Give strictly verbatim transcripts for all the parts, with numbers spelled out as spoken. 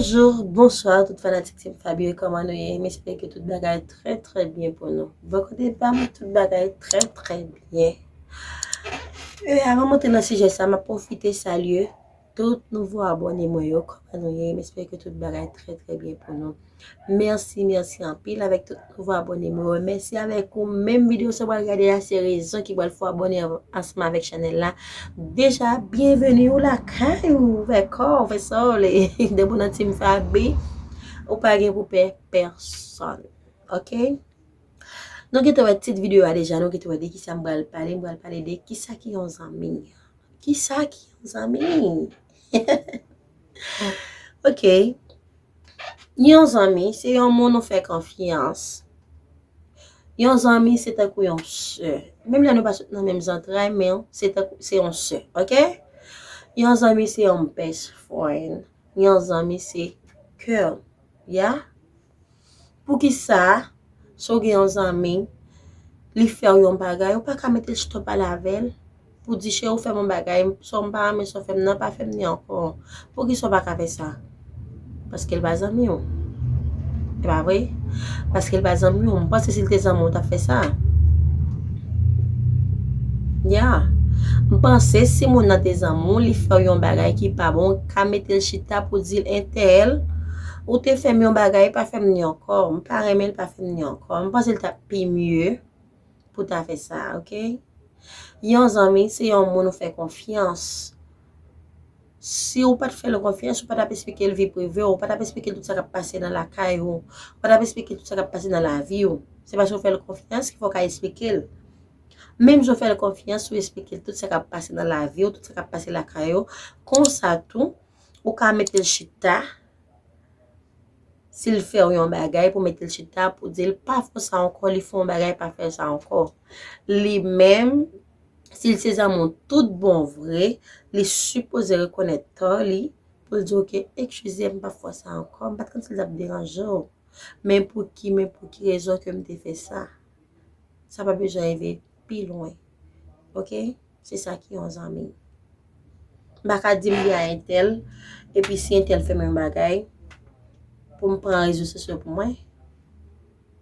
Bonjou, bonswa tout fanatik Team Fabio, kòman nou ye? M espere ke tout bagay trè trè byen pou nou. Bò kote pa m, tout bagay trè trè byen. E avan m antre nan sijè sa, m ap pwofite salye tout nouvo abòne mwen yo, kòman nou ye? M espere ke tout bagay trè trè byen pou nou. Mèsi, mèsi anpil avèk tout nouvo abòne mwen yo. Mèsi avèk ou menm videyo sa w pral gade a, se rezon ki pral fè w abòne an- ansanm avèk chanèl la. Deja, byenveni ou lakay ou, fè kò, fè sòl. Depi w nan Team Fabi, ou pa gen pou pè pèsonn. Oke? Nou gentan wè tit videyo a deja, nou gentan wè de kisa m pral pale, m pral pale de kisa ki yon zanmi. Kisa ki yon zanmi? Oke. Yon zanmi, se yon moun ou fè konfyans. Yon zanmi, se tankou yon sè. Menm lè nou pa sot nan menm zantray, men se tankou, se yon sè, oke? Yon zanmi, se yon best friend. Yon zanmi, se kè. Ya? Poukisa, si w gen yon zanmi, li fè w yon bagay, ou pa ka mete l chita w pale avè l, pou di, cheri, ou fè m yon bagay, sa w m pa renmen sa w fè m nan, pa fè m li ankò. Poukisa w pa ka fè sa? Paske l pa zanmi w. E pa vre? Paske l pa zanmi w. M panse si l te zanmi w, w t ap fè sa. Ya. M panse si moun nan te zanmi w, li fè w yon bagay ki pa bon, ou ka mete l chita pou di l, entèl, ou te fè m yon bagay, pa fè m li ankò. M pa renmen l, pa fè m li ankò. M panse l t ap pi mye pou ta fè sa, oke? Yon zanmi, se yon moun ou fè konfyans. Si ou pa t fè l konfyans, ou pa t ap esplike l vi prive w, ou pa t ap esplike l tout sa k ap pase nan lakay ou, ou pa t ap esplike l tout sa k ap pase nan lavi w. Se paske ou fè l konfyans ki fè w ka esplike l. Menm jan w fè l konfyans, ou esplike l tout sa k ap pase nan lavi w, tout sa k ap pase lakay ou. Konsa tou, ou ka mete l chita, si l fè w yon bagay, pou mete l chita, pou di l pa fè sa ankò, li fè yon bagay, pa fè sa ankò. Li menm, si l se zanmi w tout bon vre, li sipoze rekonèt tò li, pou l di, oke, eskize m, m pa fè sa ankò, m pa t konn si l t ap deranje w. Men pou ki, men pou ki rezon ke m te fè sa? Sa pa bezwen rive pi lwen. Oke? Se sa ki yon zanmi. M pa ka di m li a entèl, epi si entèl fè m yon bagay, pou m pran rezo sosyo pou mwen,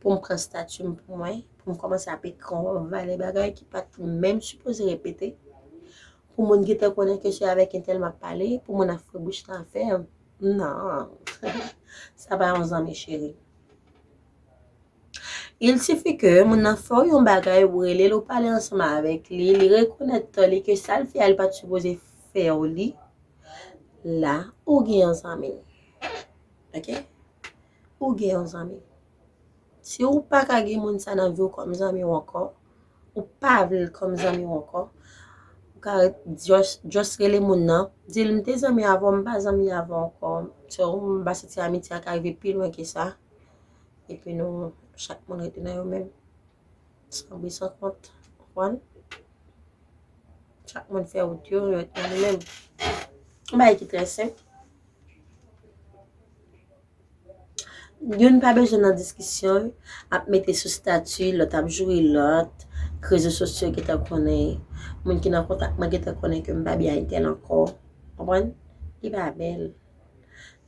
pou m pran stati m pou mwen, pou m kòmanse ap ekri yon valè bagay ki pa t menm sipoze repete, pou moun gentan konnen ke se avèk entèl m ap pale, pou moun ap fre bouch nan afè m. Non. Sa pa yon zanmi, cheri. Il suffit ke moun nan fè w yon bagay, ou rele l, ou pale ansanm avèk li, li rekonèt tò li ke sa l fè a, li pa t sipoze fè w li, la, ou gen yon zanmi. Oke? Ou gen yon zanmi. Si ou pa ka gen moun sa nan vi w kòm zanmi w ankò, ou pa vle l kòm zanmi w ankò, ou ka ret, just, just rele moun nan, di l, m te zanmi avè w, m pa zanmi avè w ankò. So, m pa santi amitye a ka rive pi lwen ke sa. Epi nou, chak moun rete nan yo menm. San bri, san kont. Konprann? Chak moun fè wout yo, yo rete nan yo menm. Yon bagay ki trè senp. Youn pa bezwen nan diskisyon, ap mete sou stati, lòt ap joure lòt, rezo sosyo gentan konnen, moun ki nan kontak mwen gentan konnen ke m pa byen ak entèl ankò. Konprann? Li pa bèl.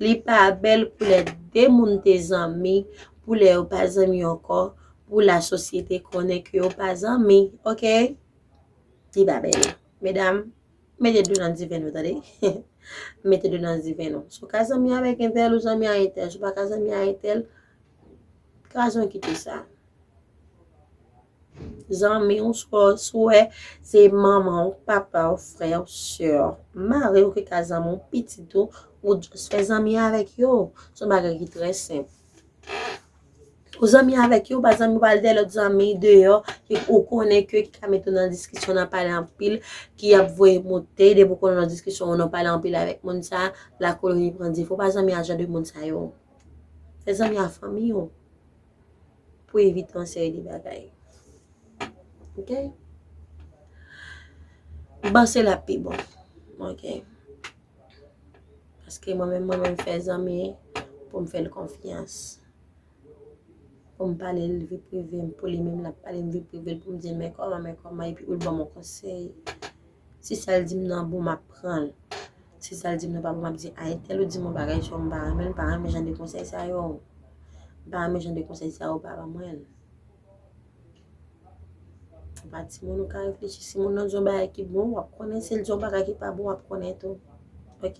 Li pa bèl pou lè de moun te zanmi, pou lè yo pa zanmi ankò, pou lasosyete konnen ke yo pa zanmi, oke? Li pa bèl. Medam, mete dlo nan diven nou, tande? Mete dlo nan diven nou. Si w ka zanmi avèk entèl, ou zanmi a entèl. Si w pa ka zanmi a entèl, kraze w kite sa. Zanmi w, si w, si w wè se manman w, papa w, frè w, sè w, mari w ki ka zanmi w, pitit ou, ou just fè zanmi avèk yo. Se yon bagay ki trè senp. Ou zanmi avèk yo, ou pa zanmi, ou pa al dèyè lòt zanmi deyò, ke ou konnen ke ki ka mete w nan diskisyon, nan pale anpil, ki ap voye moute, depi w konnen w nan diskisyon, ou nan pale anpil avèk moun sa, lakoloni pran defo, ou pa zanmi a jan de moun sa yo. Fè zanmi a fanmi w. Pou evite yon seri de bagay. Oke? M panse l ap pi bon. Oke? Paske mwen menm, mwen menm fè zanmi pou m fè l konfyans. Pou m pale l vi prive m, pou li menm l ap pale m vi prive l, pou m di l, men kòman, men kòman, epi pou l ban m yon konsèy. Si sa l di m nan bon, m ap pran l. Se sa l di m nan, papa m ap di, a entèl ou di m yon bagay sou m pa renmen l, pa renmen jan de konsèy sa yo. M pa renmen jan de konsèy sa yo, papa mwen. Ou pa timoun, ou ka reflechi. Si moun nan di yon bagay ki bon, w ap konnen. Si l di yon bagay ki pa bon, w ap konnen tou. Ok?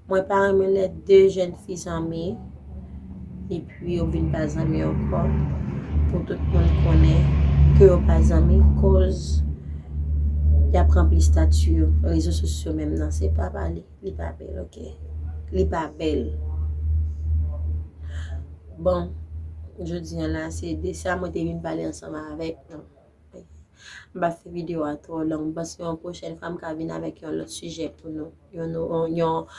Mwen pa renmen lè de jèn fi zanmi, epi yo vin pa zanmi ankò, pou tout moun konnen ke yo pa zanmi, koz y ap ranpli estati yo, rezo sosyo menm nan, se pa pale, li pa bèl, ok? Li pa bèl. Bon, jodi a la, se de sa mwen te vin pale ansanm avèk nou. M pa fè videyo a twò long. M panse yon pwochèn fwa m ka vin avèk yon lòt sijè pou nou. Yon, yon, yon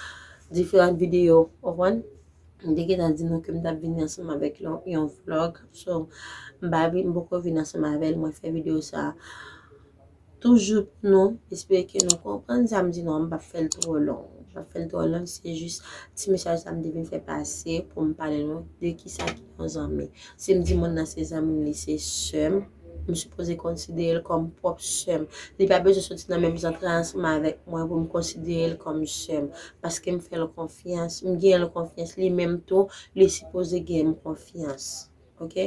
diferan videyo, w konprann? M te gentan di nou ke m t ap vini ansanm avèk yon, yon vlog. So, m pa vin, m poko vin ansanm avè l. Mwen fè videyo sa toujou pou nou. Espere ke nou konprann sa m di nou an. M p ap fè l twò long. M p ap fè l twò long. Se jis ti mesaj sa m te vin fè pase pou m pale nou de kisa ki yon zanmi. Si m di moun nan se zanmi m, li se sè m, m sipoze konsidere l kòm pwòp sè m. Li pa bezwen soti nan menm zantray ansanm avèk mwen pou m konsidere l kòm sè m. Paske m fè l konfyans, m genyen l konfyans. Li menm tou, li sipoze genyen m konfyans. Ok?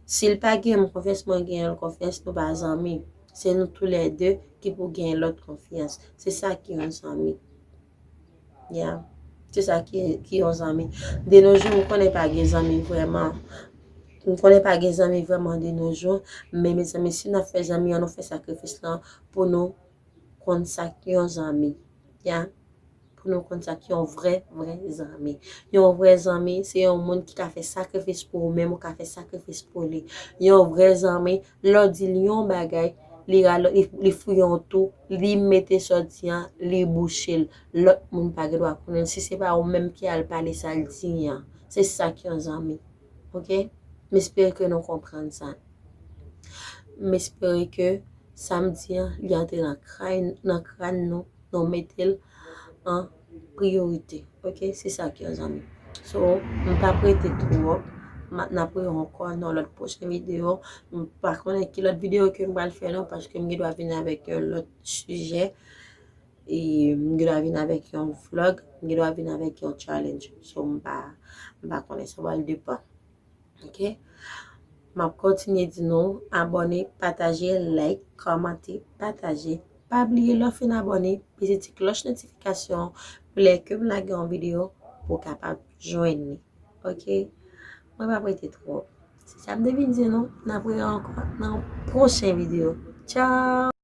Si l pa genyen m konfyans, mwen genyen l konfyans, nou pa zanmi. Se nou toulède ki pou genyen lòt konfyans. Se sa ki yon zanmi. Ya. Se sa ki, ki yon zanmi. De nos jours, m konnen pa gen zanmi vrèman. M konnen pa gen zanmi vrèman de nos jours. Men, mezanmi, si n ap fè zanmi an, nou fè sakrifis lan pou nou konn sa ki yon zanmi. Ya. Pou nou konn sa ki yon vrè, vrè zanmi. Yon vrè zanmi, se yon moun ki ka fè sakrifis pou ou, menm ou ka fè sakrifis pou li. Yon vrè zanmi, lè w di l yon bagay, li rale, li, li fouye yon tou, li mete sa w di an, li bouche l. Lòt moun pa gen dwa konnen l, si se pa ou menm ki al pale sa l di an. Se sa ki yon zanmi. Ok? M espere ke nou konprann sa. M espere ke sa m di an, li antre nan kray, nan kràn nou, nou mete l an priyorite. Ok? Se sa ki yon zanmi. So, m p ap rete twòp. M ap, n ap rewè ankò nan lòt pwochen videyo. M pa konnen ki lòt videyo ke m pral fè non, paske m gen dwa vin avèk yon lòt sijè. E m gen dwa vin avèk yon vlog, m gen dwa vin avèk yon challenge. So, m pa, m pa konnen, sa pral depann. Ok? M ap kontinye di nou, abòne, pataje, like, kòmante, pataje. Pa bliye lè w fin abòne, peze ti klòch notifikasyon pou lè ke m lage yon videyo, pou w kapab jwenn li. Ok? Mwen p ap rete twòp. Se sa m te vin di nou, n ap rewè ankò nan yon pwochen videyo. Tchaw!